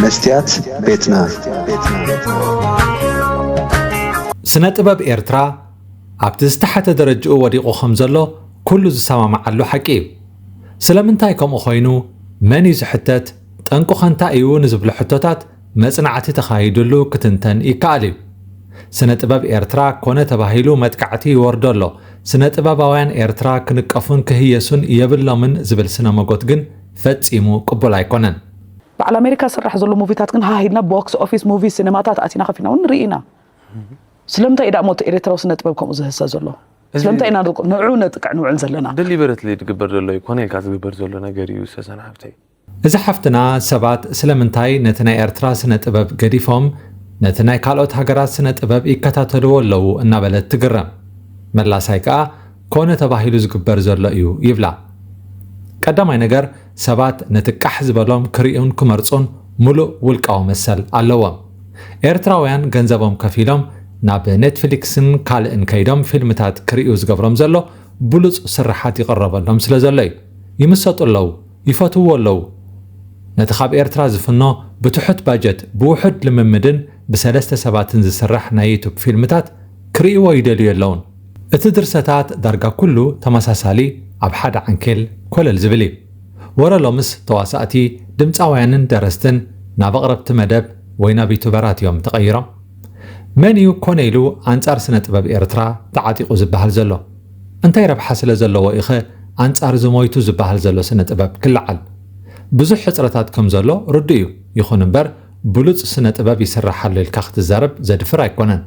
መስትያት ቤትና። ስነ ጥበብ ኤርትራ ኣብቲ ዝተሓተ ደረጅኡ ወዲቑ ከም ዘሎ ኩሉ ዝሰማምዓሉ ሓቂ እዩ። ስለምንታይ ከምኡ ኮይኑ? መን እዩ ዝሕተት? ጠንቁኸ እንታይ እዩ ንዝብሉ ሕቶታት መጽናዕቲ ተኻይዱሉ ክትንተን ይከኣል እዩ። ስነ ጥበብ ኤርትራ ኮነ ተባሂሉ መጥቃዕቲ ይወርዶ ኣሎ። ስነ ጥበባውያን ኤርትራ ክንቀፉን ክህየሱን የብሎምን ዝብል ስነ መጎት ግን ፈጺሙ ቅቡል ኣይኮነን። በዓል ኣሜሪካ ዝስራሕ ዘሎ ሙቪታት ግን ሃሂልና ቦክስ ኦፊስ ሙቪ ሲነማታት ኣቲና ከፊና እውን ንርኢ ኢና። ስለምንታይ እዩ ደኣ ሞት ኤርትራዊ ስነ ጥበብ ከምኡ ዝህሰ ዘሎ? ስለምንታይ ኢና ንዑ ነጥቅዕ ንውዕል ዘለና? ደሊበረትሊ ዝግበር ዘሎ እዩ ኮነ ኢልካ ዝግበር ዘሎ ነገር እዩ ሰሰን ሓብተይ። እዚ ሓፍትና ሰባት ስለምንታይ ነቲ ናይ ኤርትራ ስነ ጥበብ ገዲፎም ነቲ ናይ ካልኦት ሃገራት ስነ ጥበብ ይከታተልዎ ኣለዉ እናበለት ትግረም። መላሳይ ከኣ ኮነ ተባሂሉ ዝግበር ዘሎ እዩ ይብላ። ቀዳማይ ነገር ሰባት ነቲ ቃሕ ዝበሎም ክርእዩን ክመርጹን ሙሉእ ውልቃዊ መሰል ኣለዎም። ኤርትራውያን ገንዘቦም ከፊሎም ናብ ኔትፍሊክስን ካልእን ከይዶም ፊልምታት ክርእዩ ዝገብሮም ዘሎ ብሉጽ ስርሓት ይቕረበሎም ስለ ዘሎ እዩ። ይምሰጡ ኣለዉ፣ ይፈትውዎ ኣለዉ። ነቲ ካብ ኤርትራ ዝፍኖ ብትሑት ባጀት ብውሑድ ልምምድን ብሰለስተ ሰባትን ዝስራሕ ናይ ዩቱብ ፊልምታት ክርእይዎ ይደልዩ ኣለዉን። እቲ ድርሰታት ዳርጋ ኩሉ ተመሳሳሊ ኣብ ሓደ ዓንኬል ኮለል ዝብል እዩ። ወረ ሎምስ ተዋሳእቲ፣ ድምጻውያንን ደረስትን ናብ ኣቕረብቲ መደብ ወይ ናብ ዩቱበራት እዮም ተቐይሮም። መን እዩ ኮነ ኢሉ ኣንጻር ስነ ጥበብ ኤርትራ ተዓጢቑ ዝበሃል ዘሎ? እንታይ ረብሓ ስለ ዘለዎ ኢኸ ኣንጻር እዚ ሞይቱ ዝበሃል ዘሎ ስነ ጥበብ ክለዓል? ብዙሕ ሕጽረታት ከም ዘሎ ርዱእ እዩ። ይኹን እምበር ብሉጽ ስነ ጥበብ ይስራሕ ኣሎ ኢልካ ክትዛረብ ዘድፍር ኣይኮነን።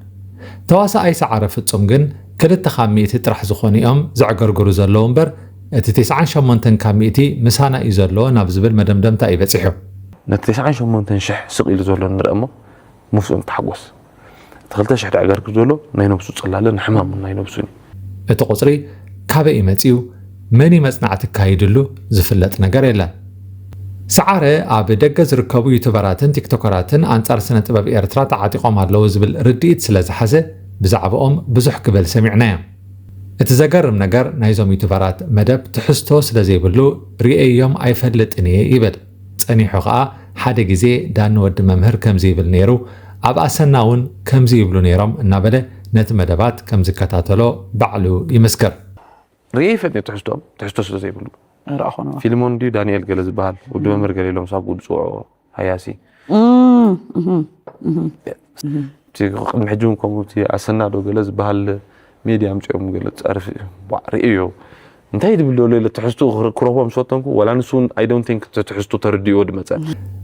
ተዋሳኣይ ሰዓረ ፍጹም ግን ክልተ ካብ ሚእቲ ጥራሕ ዝኾኑ እዮም ዘዕገርግሩ ዘለዉ እምበር እቲ ተስዓን ሸሞንተን ካብ ሚእቲ ምሳና እዩ ዘሎ ናብ ዝብል መደምደምታ እዩ በጺሑ። ነቲ ተስዓን ሸሞንተን ሽሕ ስቕ ኢሉ ዘሎ ንርአ እሞ ምስኡ ንተሓጎስ። እቲ ክልተ ሽሕ ደኣ ገርግር ዘሎ ናይ ነብሱ ጽላለን ሕማም ናይ ነብሱን እዩ። እቲ ቁጽሪ ካበይ እዩ መጺኡ? መን እዩ መጽናዕቲ ኣካይድሉ? ዝፍለጥ ነገር የለን። ሰዓረ ኣብ ደገ ዝርከቡ ዩቱበራትን ቲክቶከራትን ኣንጻር ስነ ጥበብ ኤርትራ ተዓጢቖም ኣለዉ ዝብል ርድኢት ስለ ዝሓዘ ብዛዕባኦም ብዙሕ ክብል ሰሚዕናዮ። እቲ ዘገርም ነገር ናይዞም ዩቱበራት መደብ ትሕዝቶ ስለ ዘይብሉ ርእየዮም ኣይፈልጥን እየ ይብል። ጸኒሑ ኸኣ ሓደ ግዜ ዳኒ ወዲ መምህር ከምዚ ይብል ነይሩ፣ ኣብ ኣሰና እውን ከምዚ ይብሉ ነይሮም እናበለ ነቲ መደባት ከም ዝከታተሎ ባዕሉ ይምስክር። ርእየ ይፈልጥ ነቲ ትሕዝቶኦም ትሕዝቶ ስለ ዘይብሉ። ፊልሞን ድዩ ዳንኤል ገለ ዝበሃል ወዲ መምህር ገለ ኢሎም ሳብ ጉድ ዝፅውዖ ሃያሲ። እቲ ቅድሚ ሕጂ እውን ከምኡ እቲ ኣሰና ዶ ገለ ዝበሃል ሜድያ ኣምፅኦም ገለ ፀርፊ ርእዮ እንታይ ድብል ደሎ ኢለ ትሕዝቱ ክረኽቦ ምስ ፈተንኩ ዋላ ንሱ እውን I don't think እቲ ትሕዝቱ ተረዲእዎ ድመፀ።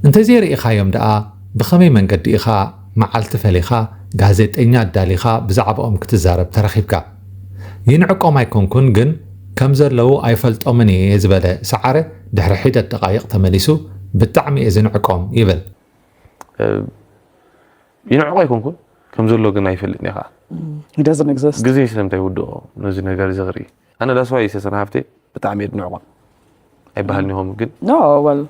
እንተዘይርኢኻዮም ደኣ ብኸመይ መንገዲ ኢኻ መዓልቲ ፈሊኻ ጋዜጠኛ ኣዳሊኻ ብዛዕባኦም ክትዛረብ ተረኺብካ? ይንዕቆም ኣይኮንኩን ግን ከም ዘለዉ ኣይፈልጦምን እየ ዝበለ ሰዓረ ድሕሪ ሒደት ደቓይቕ ተመሊሱ ብጣዕሚ እየ ዝንዕቆም ይብል። ይንዕቆ ኣይኮንኩን ከም ዘሎ ግን ኣይፈልጥን እየ ከዓ። He doesn't exist. ግዜ ስለምንታይ ይውድኦ ነዚ ነገር እዚ ክርኢ? ኣነ that's why ሰሰን ሃብቴ ብጣዕሚ እየ ድንዕቆ ኣይበሃልን ይኸውን ግን No, well,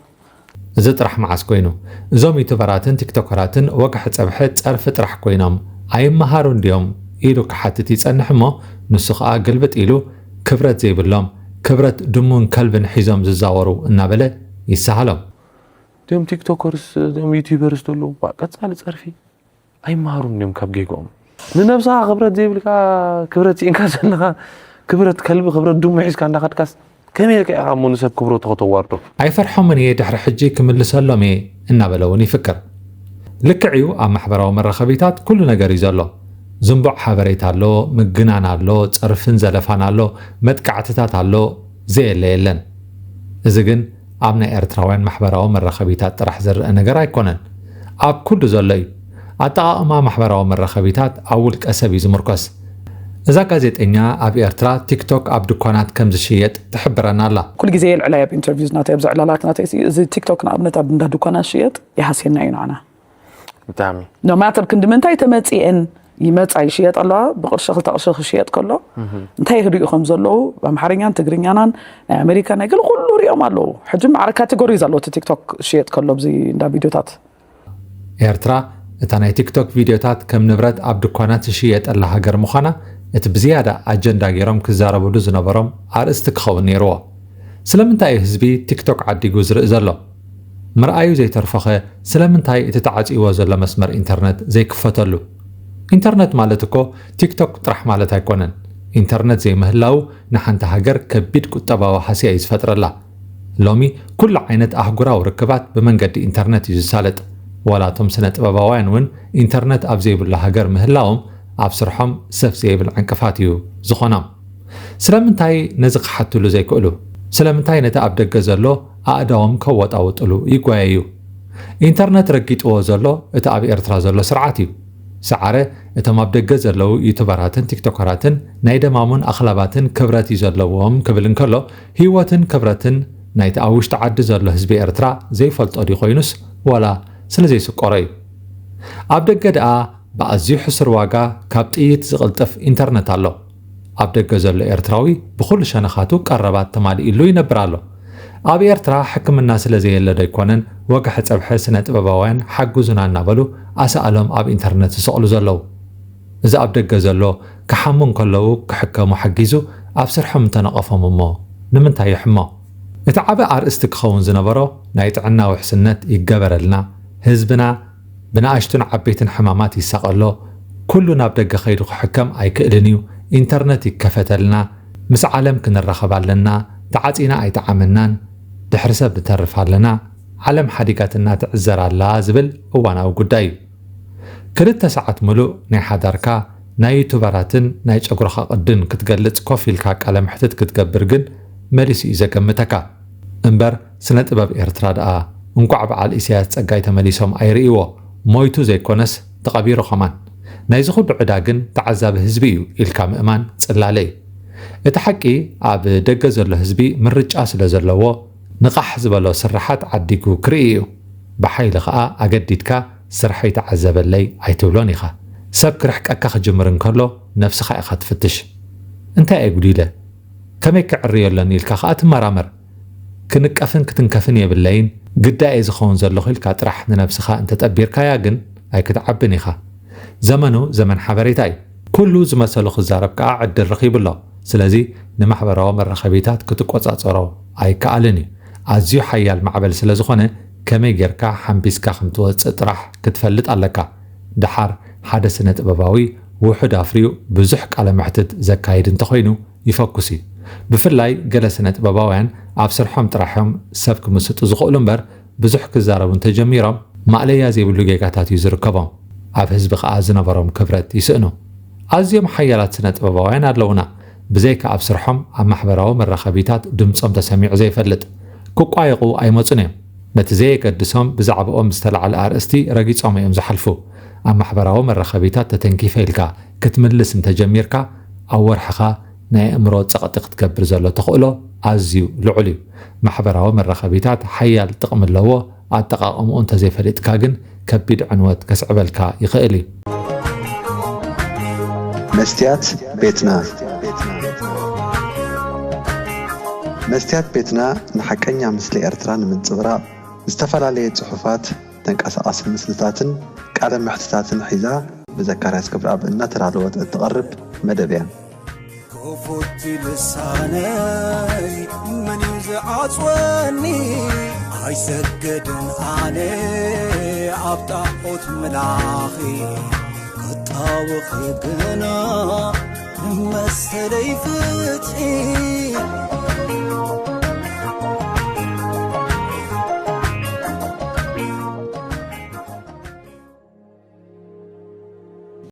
እዚ ጥራሕ መዓስ ኮይኑ? እዞም ዩቱበራትን ቲክቶከራትን ወግሐ ፀብሐ ፀርፊ ጥራሕ ኮይኖም ኣይመሃሩን ድዮም ኢሉ ክሓትት ይፀንሕ እሞ ንሱ ከዓ ግልብጥ ኢሉ ክብረት ዘይብሎም ክብረት ድሙን ከልብን ሒዞም ዝዛወሩ እናበለ ይሰሃሎም። እቶም ቲክቶከርስ እቶም ዩቱበርስ ዘለዉ ዋ ቀፃሊ ፀርፊ ኣይመሃሩን እዮም ካብ ጌግኦም። ንነብስኻ ክብረት ዘይብልካ ክብረት ስኢንካ ዘለኻ ክብረት ከልቢ ክብረት ድሙ ሒዝካ እንዳኸድካስ ከመይ ኢልካ ኢኻ እሞ ንሰብ ክብረቱ ከተዋርዶ? ኣይፈርሖምን እየ ድሕሪ ሕጂ ክምልሰሎም እየ እናበለ እውን ይፍክር። ልክዕ እዩ ኣብ ማሕበራዊ መራኸቢታት ኩሉ ነገር እዩ ዘሎ። ዝንቡዕ ሓበሬታ ኣሎ፣ ምግናን ኣሎ፣ ጸርፍን ዘለፋን ኣሎ፣ መጥቃዕትታት ኣሎ፣ ዘየለ የለን። እዚ ግን ኣብ ናይ ኤርትራውያን ማሕበራዊ መራኸቢታት ጥራሕ ዝረኣ ነገር ኣይኮነን። ኣብ ኩሉ ዘሎ እዩ። ኣጠቓቕማ ማሕበራዊ መራኸቢታት ኣብ ውልቀ ሰብ እዩ ዝምርኮስ። እዛ ጋዜጠኛ ኣብ ኤርትራ ቲክቶክ ኣብ ድኳናት ከም ዝሽየጥ ትሕብረና ኣላ። ኩሉ ግዜ የልዕላ ኣብ interviews ናተይ ኣብዚ ዕላላት ናተይ እዚ ቲክቶክ ንኣብነት ኣብ እንዳ ድኳናት ዝሽየጥ ይሃስየና እዩ ንዓና። ብጣዕሚ no matter ክንዲ ምንታይ ተመፂኤን ይመፃ ይሽየጥ ኣለዋ ብቅርሺ ክልተ ቅርሺ ክሽየጥ ከሎ እንታይ ይህድኡ ከም ዘለዉ ብኣምሓርኛን ትግርኛናን ናይ ኣሜሪካ ናይ ገለ ኩሉ ሪኦም ኣለዉ ሕጂ ማዕረ category እዩ ዘለዎ እቲ ቲክቶክ ዝሽየጥ ከሎ ኣብዚ እንዳ ቪድዮታት ኤርትራ እታ ናይ ቲክቶክ ቪድዮታት ከም ንብረት ኣብ ድኳናት ዝሽየጠላ ሃገር ምዃና እቲ ብዝያዳ ኣጀንዳ ገይሮም ክዛረብሉ ዝነበሮም ኣርእስቲ ክኸውን ነይርዎ። ስለምንታይ እዩ ህዝቢ ቲክቶክ ዓዲጉ ዝርኢ ዘሎ? ምርኣዩ ዘይተርፎኸ ስለምንታይ እቲ ተዓጽይዎ ዘሎ መስመር ኢንተርነት ዘይክፈተሉ? ኢንተርነት ማለት እኮ ቲክቶክ ጥራሕ ማለት ኣይኮነን። ኢንተርነት ዘይምህላው ንሓንቲ ሃገር ከቢድ ቁጠባዊ ሃስያ እዩ ዝፈጥረላ። ሎሚ ኩሉ ዓይነት ኣህጉራዊ ርክባት ብመንገዲ ኢንተርነት እዩ ዝሳለጥ። ዋላ እቶም ስነ ጥበባውያን እውን ኢንተርነት ኣብ ዘይብሉ ሃገር ምህላዎም ኣብ ስርሖም ሰፍ ዘይብል ዕንቅፋት እዩ ዝኾኖም። ስለምንታይ ነዚ ክሓትሉ ዘይክእሉ? ስለምንታይ ነቲ ኣብ ደገ ዘሎ ኣእዳዎም ከወጣውጥሉ ይጓየዩ? ኢንተርነት ረጊጥዎ ዘሎ እቲ ኣብ ኤርትራ ዘሎ ስርዓት እዩ። ሰዓረ እቶም ኣብ ደገ ዘለዉ ዩቱበራትን ቲክቶከራትን ናይ ደማሙን ኣኽላባትን ክብረት እዩ ዘለዎም ክብል እንከሎ፣ ህይወትን ክብረትን ናይቲ ኣብ ውሽጢ ዓዲ ዘሎ ህዝቢ ኤርትራ ዘይፈልጦ ድዩ ኮይኑስ ዋላ ስለ ዘይስቆሮ እዩ? ኣብ ደገ ደኣ ብኣዝዩ ሕሱር ዋጋ ካብ ጥይት ዝቕልጥፍ ኢንተርነት ኣሎ። ኣብ ደገ ዘሎ ኤርትራዊ ብኹሉ ሸነኻቱ ቀረባት ተማሊእሉ ይነብር ኣሎ። ኣብ ኤርትራ ሕክምና ስለ ዘየለ ዶ ኣይኮነን ወግሐ ጸብሐ ስነ ጥበባውያን ሓግዙና እናበሉ ኣሳእሎም ኣብ ኢንተርነት ዝሰቕሉ ዘለዉ? እዚ ኣብ ደገ ዘሎ ክሓሙ እንከለዉ ክሕከሙ ሓጊዙ ኣብ ስርሖም እንተነቐፎም እሞ ንምንታይ ይሕሞ? እቲ ዓቢ ኣርእስቲ ክኸውን ዝነበሮ ናይ ጥዕና ውሕስነት ይገበረልና፣ ህዝብና ብንኣሽቱን ዓበይትን ሕማማት ይሳቐ ኣሎ፣ ኩሉ ናብ ደገ ከይዱ ክሕከም ኣይክእልን እዩ፣ ኢንተርነት ይከፈተልና፣ ምስ ዓለም ክንራኸብ ኣለና፣ ተዓጺና ኣይጠዓመናን፣ ድሕሪ ሰብ ንተርፍ ኣለና፣ ዓለም ሓዲጋትና ትዕዘር ኣላ ዝብል እዋናዊ ጉዳይ እዩ። ክልተ ሰዓት ምሉእ ናይ ሓዳርካ፣ ናይ ዩቱበራትን ናይ ጨጉርኻ ቅድን ክትገልጽ ኮፍ ኢልካ ቃለ መሕትት ክትገብር ግን መሊሱ እዩ ዘገምተካ። እምበር ስነ ጥበብ ኤርትራ ደኣ እንቋዕ በዓል ኢሳያስ ጸጋይ ተመሊሶም ኣይርእይዎ፣ ሞይቱ ዘይኮነስ ተቐቢሩ ከማን። ናይዚ ኩሉ ዕዳ ግን ተዓዛቢ ህዝቢ እዩ ኢልካ ምእማን ጽላለ እዩ። እቲ ሓቂ ኣብ ደገ ዘሎ ህዝቢ ምርጫ ስለ ዘለዎ ንቓሕ ዝበሎ ስርሓት ዓዲጉ ክርኢ እዩ። ብሓይሊ ኸኣ ኣገዲድካ ስርሐይ ተዓዘበለይ ኣይትብሎን ኢኻ። ሰብ ክርሕቀካ ክጅምር እንከሎ ነብስኻ ኢኻ ትፍትሽ። እንታይ እየ ጉዲለ? ከመይ ክዕርዮ ኣለኒ ኢልካ ኸኣ ትመራመር። ክንቀፍን ክትንከፍን የብለይን፣ ግዳይ እየ ዝኸውን ዘለኹ ኢልካ ጥራሕ ንነብስኻ እንተጠቢርካያ ግን ኣይክትዓብን ኢኻ። ዘመኑ ዘመን ሓበሬታ እዩ። ኩሉ ዝመሰሉ ክዛረብ ከኣ ዕድል ረኺቡ ኣሎ። ስለዚ ንማሕበራዊ መራኸቢታት ክትቆጻጸሮ ኣይከኣልን እዩ። ኣዝዩ ሓያል ማዕበል ስለ ዝኾነ ከመይ ጌርካ ሓምቢስካ ከም ትወጽእ ጥራሕ ክትፈልጥ ኣለካ። ደሓር ሓደ ስነ ጥበባዊ ውሑድ ኣፍርዩ ብዙሕ ቃለ መሕትት ዘካይድ እንተኾይኑ ይፈኩስ እዩ። ብፍላይ ገለ ስነ ጥበባውያን ኣብ ስርሖም ጥራሕ እዮም ሰብ ክምስጡ ዝኽእሉ እምበር ብዙሕ ክዛረቡ እንተጀሚሮም ማእለያ ዘይብሉ ጌጋታት እዩ ዝርከቦም። ኣብ ህዝቢ ከኣ ዝነበሮም ክብረት ይስእኑ። ኣዝዮም ሓያላት ስነ ጥበባውያን ኣለዉና። ብዘይካ ኣብ ስርሖም ኣብ ማሕበራዊ መራኸቢታት ድምጾም ተሰሚዑ ዘይፈልጥ። ክቋየቑ ኣይመጹን እዮም። ነቲ ዘየገድሶም ብዛዕባኦም ዝተላዕለ ኣርእስቲ ረጊጾም እዮም ዝሓልፉ። ኣብ ማሕበራዊ መራኸቢታት ተተንኪፈ ኢልካ ክትምልስ እንተጀሚርካ ኣብ ወርሕኻ ናይ ኣእምሮ ጸቕጢ ክትገብር ዘሎ ተኽእሎ ኣዝዩ ልዑል እዩ። ማሕበራዊ መራኸቢታት ሓያል ጥቕሚ ኣለዎ፣ ኣጠቓቕምኡ እንተዘይፈሊጥካ ግን ከቢድ ዕንወት ከስዕበልካ ይኽእል እዩ። መስትያት ቤትና። መስትያት ቤትና ንሓቀኛ ምስሊ ኤርትራ ንምንጽብራቕ ዝተፈላለየ ጽሑፋት፣ ተንቀሳቓሲ ምስልታትን ቃለ መሕትታትን ሒዛ ብዘካርያስ ገብረኣብ እናተዳለወት እትቐርብ መደብ እያ። ክፉት ልሳነይ መን እዩ ዝዓጽወኒ? ኣይሰግድን ኣነ ኣብ ጣዖት ምላኺ፣ ክጣወኺ ግና መሰለይ ፍትሒ።